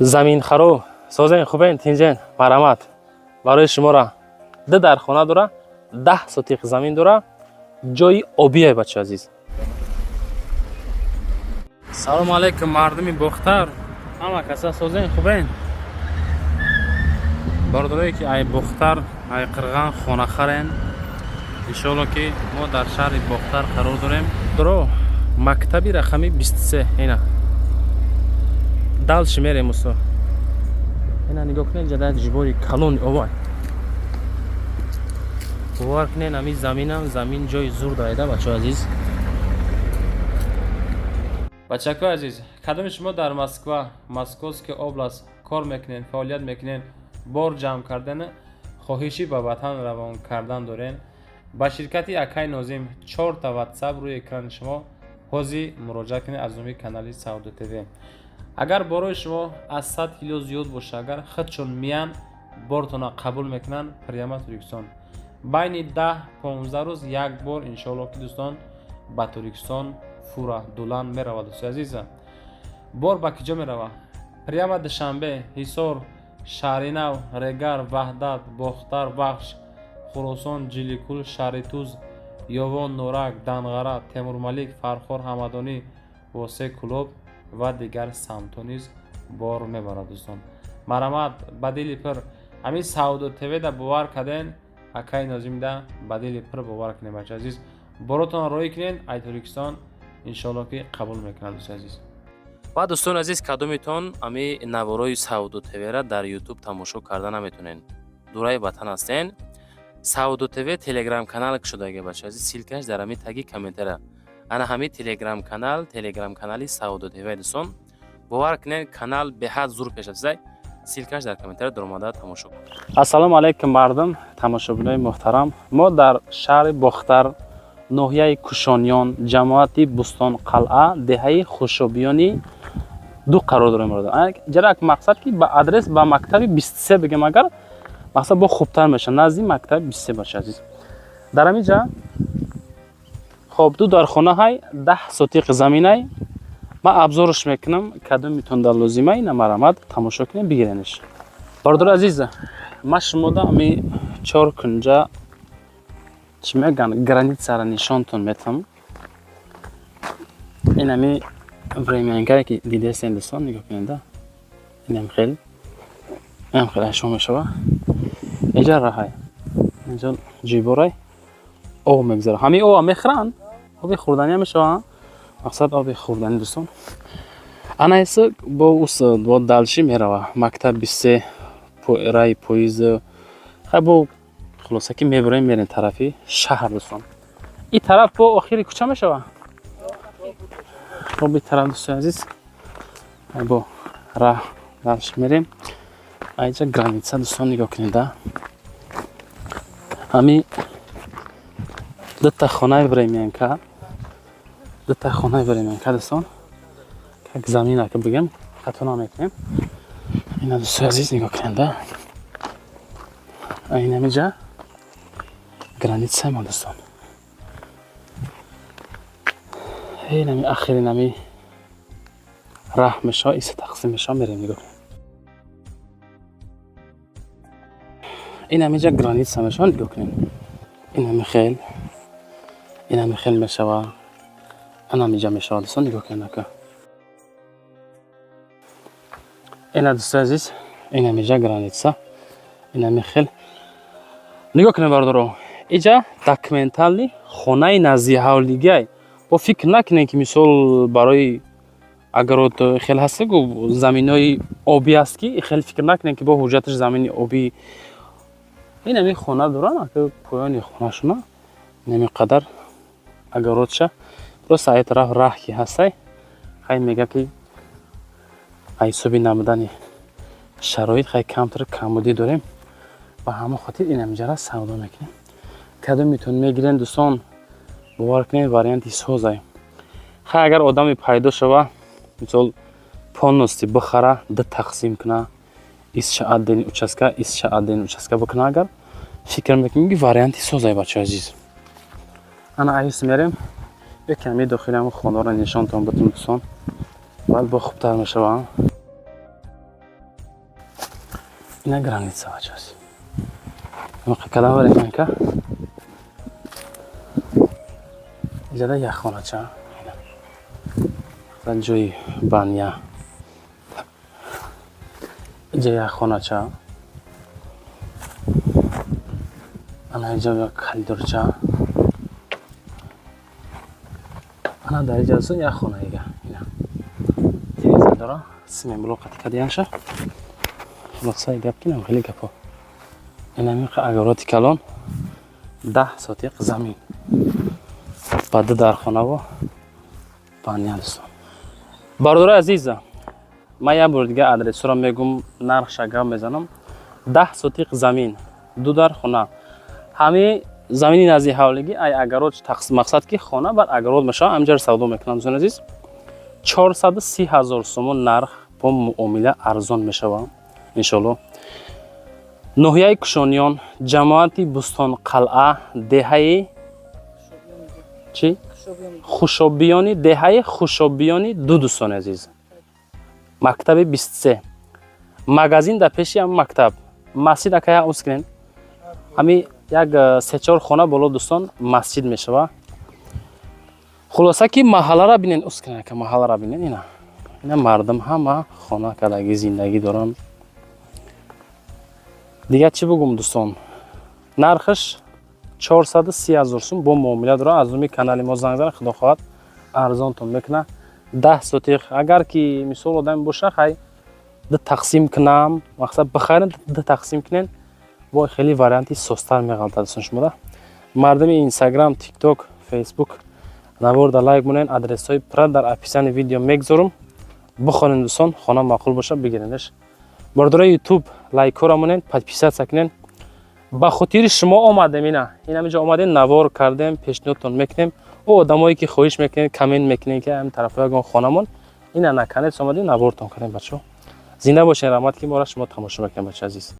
Заминхаро, созен, хубен, тинҷен? Марҳамат, барои шуморо ду дар хона дора, 10 сотиқ замин дора, ҷои обие, бача азиз. Салому алайкум, мардуми Бохтар, ҳама каса созен, хубен? Бародарое, ки ай Бохтар, ай Қирған хона харен, иншоалло, ки мо дар шаҳри Бохтар қарор дорем. Дро мактаби рақами 23, ина дальше мерем. Усто, ина нигоҳ кунед, ҷада ҷибори калони овай. Бовар кунед, ами заминам, замин ҷои зур даида, бачао азиз. Бачакои азиз, кадоми шумо дар Москва, Московская область кор мекунед, фаъолият мекунед, бор ҷамъ кардан, хоҳишӣ ба ватан равон кардан дорен, ба ширкати акай Нозим, чорта ватсап рӯи экрани шумо, ҳозир муроҷиат кунед. Аз номи канали Савдо ТВ, агар борои шумо аз 100 кило зиёд боша, агар худшон миян, бортона қабул мекунанд, прямо Тоҷикистон байни 10-15 рӯз як бор, иншоалло, ки дӯстон, ба Тоҷикистон фура дулан меравад. Дӯстои азиза, бор ба киҷо меравад? Прямо Душанбе, Ҳисор, Шаҳринав, Регар, Ваҳдат, Бохтар, Вахш, Хуросон, Ҷиликул, Шаҳритуз, Ёвон, Норак, Данғара, Темурмалик, Фархор, Ҳамадонӣ, Восе, Кӯлоб ва дигар самтҳо низ бор мебарад. Дӯстон, марҳамат, ба дили пир ҳамин Савдо ТВ да бовар карден, акаи Нозимда ба дили пир бовар кунем. Бача азиз, боротон роҳӣ кунен ай Тоҷикистон, иншоалло, ки қабул мекунад, дӯстои азиз. Ва дӯстони азиз, кадомитон ами наворои Савдо ТВра дар Ютуб тамошо карда наметонен, дураи ватан ҳастен, Савдо ТВ телеграм канал кушодаги, бача азиз, ссылка ш дар ҳами таги комментария. Ана ҳами телеграм канал, телеграм канали Савдо ТВ. Дӯстон, бовар кунед, канал беҳад зур пеш рафтаи, ссылка ш дар комментария, даромада тамошо кун. Ассалому алайкум, мардум, тамошобинои муҳтарам. Мо дар шаҳри Бохтар, ноҳияи Кушониён, ҷамоати Бустон Қалъа, деҳаи Хушобиёни ду қарор дорем. Ҷара мақсад, ки ба адрес, ба мактаби 23 бигем, агар мақсад бо хубтар мешавад, назди мактаби 23, бача азиз. Дар ҳамин ҷа, хоб, ду дархона ҳай, 10 сотиқ заминай. Ман обзор ш мекунам, кадомитон дар лозима, ина марҳамат, тамошо кунем, бигиренеш. Бародари азиз, ман шумода ами чор кунҷа, чӣ мегӯянд, граница ро нишонтон метам. Ин ами времянка е, ки дидестен, дӯстон, нигоҳ кунеда, инам хел, инам хел ашо мешава. Инҷа раҳай, инҷа ҷиборай, об мегузара. Ҳамин об мехӯранд, оби хӯрданӣ мешава, мақсад оби хӯрданӣ. Дӯстон, ана иса бо ус бо дальше мерава мактаб 23, раи поезд. Хай, бо хулоса, ки мебурем, мерем тарафи шаҳр. Дӯстон, ин тараф бо охири кӯча мешава. Хоб, ин тараф, дӯстони азиз, бо раҳ дальше мерем. Айҷа граница, дӯстон, нигоҳ кунеда, ҳами дута хонаи времянка, дута хонаи времянка, дӯстон, как замина ки бигем, хато намекунем. Ина, дӯстои азиз, нигоҳ кунеда, инамиҷа граница ма, дӯстон. Инами ахиринами раҳ мешава, иса тақсим мешава, мерем, нигоҳ кунем. Инамиҷа граница мешава, нигоҳ кунем, инами хел, инами хел мешава, анамиҷа мешава. Дӯстон, нигоҳ кунем ака, ина, дӯстои азиз, инамиҷа граница, инами хел. Нигоҳ кунем, бародаро, иҷа документальный хонаи наздиҳавлигиай. Бо фикр накунем, ки мисол барои огород хел ҳаста, гу заминои обӣ аст, ки хеле фикр накунем, ки бо ҳуҷҷаташ замини обӣ. Инами хона доранд, ака, поёни хонашона инами қадар огород ша. Просто ай тараф раҳ ки ҳастай, хай, мега, ки ҳисоби набудани шароит, хай, камтар камбудӣ дорем, ба ҳамон хотир инамиҷара савдо мекунем. Кадомитон мегирен, дӯстон, бовар кунед, варианти созай. Хай, агар одаме пайдо шава, мисол, полностью бихара, ду тақсим куна, исша отдельный участка, исша отдельный участка бикуна, агар фикр мекунем, ки варианти созай. Бачаи азиз, ана аис мерем, як ками дохили ҳамон хонаро нишонтон бутун, дӯстон, баъд бо хубтар мешава. Ина граница, бачаси. Кадам вареканка. Иҷада як хонача. Ҷои баня. Иҷа як хонача. Ана иҷа як коридорча. Ана дар иҷа дӯстон як хона дига. Ина. Телевизор дора. Симент блок қати кардиянша. Хулосаи гап ки нам хеле гапо. Инами агороти калон 10 сотиқ замин. Ба ду дархонаво баня, дӯстон. Бародарои азиза, ман як бор дига адресҳоро мегум, нархша гап мезанам. 10 сотиқ замин, ду дархона. Ҳамаи замини назди ҳавлигӣ ай агарот, мақсад ки хона бар агарот мешавад, ҳамҷаро савдо мекунам, дӯстони азиз. 430 000 сомон нарх, бо муомила арзон мешавад, иншоалло. Ноҳияи Кушониён, ҷамоати Бустонқалъа, деҳаи чӣ? Хушобиёни, деҳаи Хушобиёни ду, дӯстони азиз. Мактаби 23, магазин дар пеши ҳам мактаб, масҷид акая ус кунен. Ҳами як се-чор хона боло, дӯстон, масҷид мешава. Хулоса ки маҳаллара бинен, ус кунен ака, маҳаллара бинен. Ина мардум ҳама хона кардагӣ, зиндагӣ доранд. Дигар чӣ бугум, дӯстон? Нархаш 430 000 сум, бо муомила дорад. Аз номи канали мо занг занед, худо хоҳад, арзонтон мекунад. 10 сотиқ, агар ки мисол одаме боша, хай, ду тақсим кунам, мақсад бихарен, ду тақсим кунен, бо хеле варианти состар меғалтад, дӯстон. Шумода мардуми Инстаграм, Тикток, Фейсбук, наворда лайк монен. Адресҳои пурра дар описании видео мегзорум, бихонен, дӯстон. Хона маъқул боша, бигиренеш. Бародарои Ютуб, лайкҳоро монен, подписаться кунен. Ба хотири шумо омадем, ина инамиҷо омадем, навор кардем, пешниҳодтон мекунем. О одамое ки хоҳиш мекунед, коммент мекунед, ки ҳамин тарафҳо ягон хонамон, ина наканец омадем, навортон кардем. Бачаҳо, зинда бошен, раҳмат, ки моро шумо тамошо мекунед, бача азиз.